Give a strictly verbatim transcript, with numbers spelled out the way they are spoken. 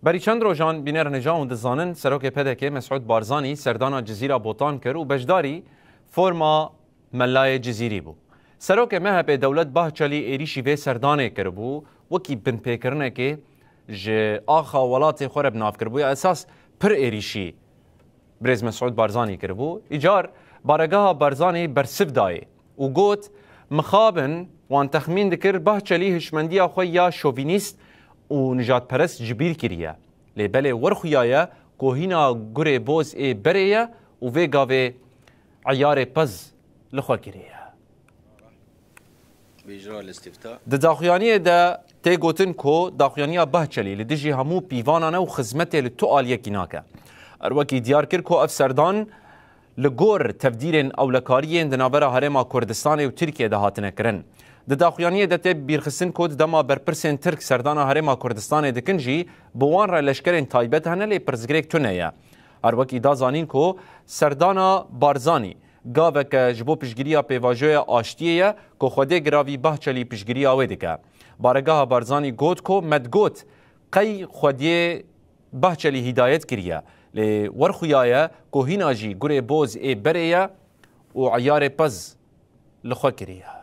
Berî çend rojan bîner hêja hûn dizanin, Serokê P D K Mesûd Barzanî serdana Cizîra Botan kir û beşdarî forma Melayê Cizîrî bû. Serokê M H P Dewlet Bahçelî êrîşî vê serdanê kiribû, wekî binpêkirinekê ji axa welatê xwe re bi nav kiribû. Ya esas pir êrîşî birêz Mesûd Barzanî kiribû. Îcar baregeha Barzanî bersiv dayê û got, mixabin wan texmîn dikir Bahçelî hişmendiya xwe ya şovînîst û nijadperest ji bîr kiriye. Lê belê werxuyaye ku hîna gurê boz ê berê ye û vê gavê eyarê pez li xwe kiriye. Bêjra listîfta. Di daxuyaniyê de tê gotin ku daxuyaniya Bahçelî li dijî hemû pîvanan e û xizmetê li tu aliyekî nake. Her wekî diyar kir ku ev serdan li gor tevdîrên ewlekariyên di navbera Herêma Kurdistanê û Tirkiyê de hatine kirin. Di daxuyaniyê de tê bîrxistin ku di dema berpirsên Tirk serdana Herêma Kurdistanê dikin jî bi wan re leşkerên taybet hene lê pirsgirêk tune ye. Her wekî da zanîn ku serdana Barzanî gaveke ji bo piştgiriya pêvajoya aştiyê ye ku Xwedê giravî Bahçelî piştgiriya wê dike. Baregeha Barzanî got ku me digot qey Xwediyê Bahçelî hîdayet kiriye, lê werxuyaye ku hîna jî gurê boz ê berê ye û eyarê pez li xwe kiriye.